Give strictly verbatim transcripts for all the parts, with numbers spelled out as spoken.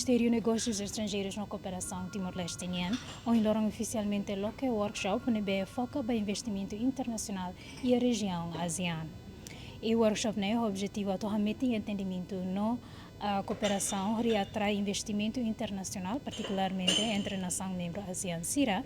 Ministériu Negósius Estranjeirus no Kooperasaun Timor-Leste nian, ohin loron ofisialmente loke workshop ne'ebé foka ba investimentu internasionál iha rejiaun ASEAN. I workshop ne'e ho objetivu atu hametin entendimentu no, ah, kooperasaun hodi atrai investimentu internasionál, partikularmente entre nasaun membru ASEAN sira,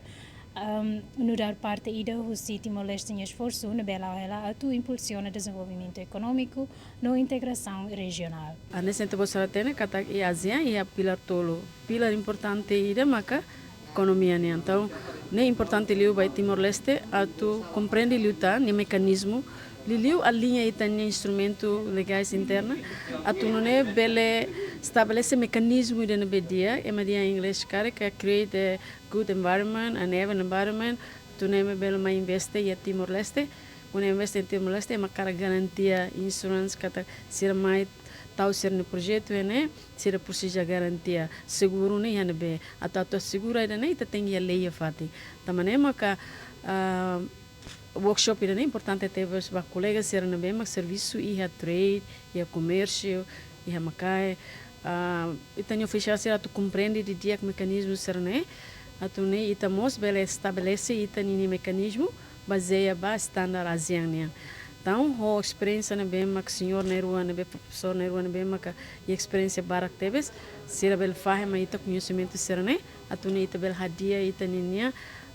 am, nu'udar parte ida husi Timor-Leste nia esforsu ne'ebé la'o hela atu impulsiona dezenvolvimentu ekonómiku no integrasaun rejionál. Hanesan ita-boot sira hatene katak iha ASEAN iha pilár tolu. Pilár importante ida maka ekonomia nian. Entaun, ne'e importante liu ba Timor-Leste atu komprende liután nia mekanizmu, liuliu aliña ita-nia instrumentu legais interna, atu nune'e bele estabelese mekanizmu ida ne'ebé di'ak, ema dehan inglés karik create a good environment, an even environment, atu nune'e ema bele mai investe iha Timor-Leste, kuandu investe iha Timor-Leste, ema hakarak garantia, insurance, katak sira mai tau sira-nia projetu iha ne'e, sira presiza garantia, seguru ne'e iha ne'ebé, atu, atu asegura ida-ne'e, ita tenke iha lei iha fatin. Tanba ne'e maka, ah, workshop ida-ne'e importante tebes ba kolega sira ne'ebé mak servisu iha trade, iha komérsiu, iha Macaé, ah, ita-nia ofisiál sira atu komprende didi'ak mekanizmu sira-ne'e, atu nune'e ita mós bele estabelese ita-nia mekanizmu bazeia ba standar ASEAN nian. Entaun, ho esperiénsia ne'ebé mak señór na'in-rua ne'ebé, profesór na'in-rua ne'ebé maka iha esperiénsia barak tebes, sira bele fahe mai ita koñesimentu sira-ne'e, atu nune'e ita bele hadi'a ita-nia,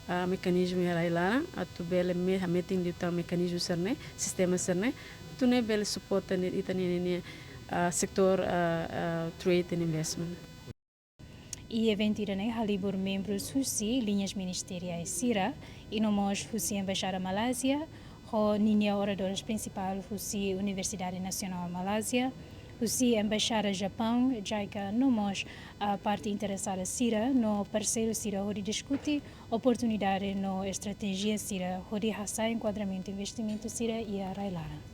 ah, mekanizmu iha rai-laran, atu bele me-, hametin liután mekanizmu sira-ne'e, sistema sira-ne'e, atu nune'e bele suporta ne'e ita-nia, ah, setór, ah, ah, trade and investment. I eventu ida-ne'e halibur membrus husi liñas ministeriais sira, i no mós husi Embaixada Malázia, ho ninia oradores prinsipál husi Universidade Nasionál Malázia, husi Embaixada Japaun, JICA, no mós, ah, parte interesada sira, no parseiru sira hodi diskute oportunidade no estratéjia sira hodi hasa'e enkuadramentu investimentu sira iha rai-laran.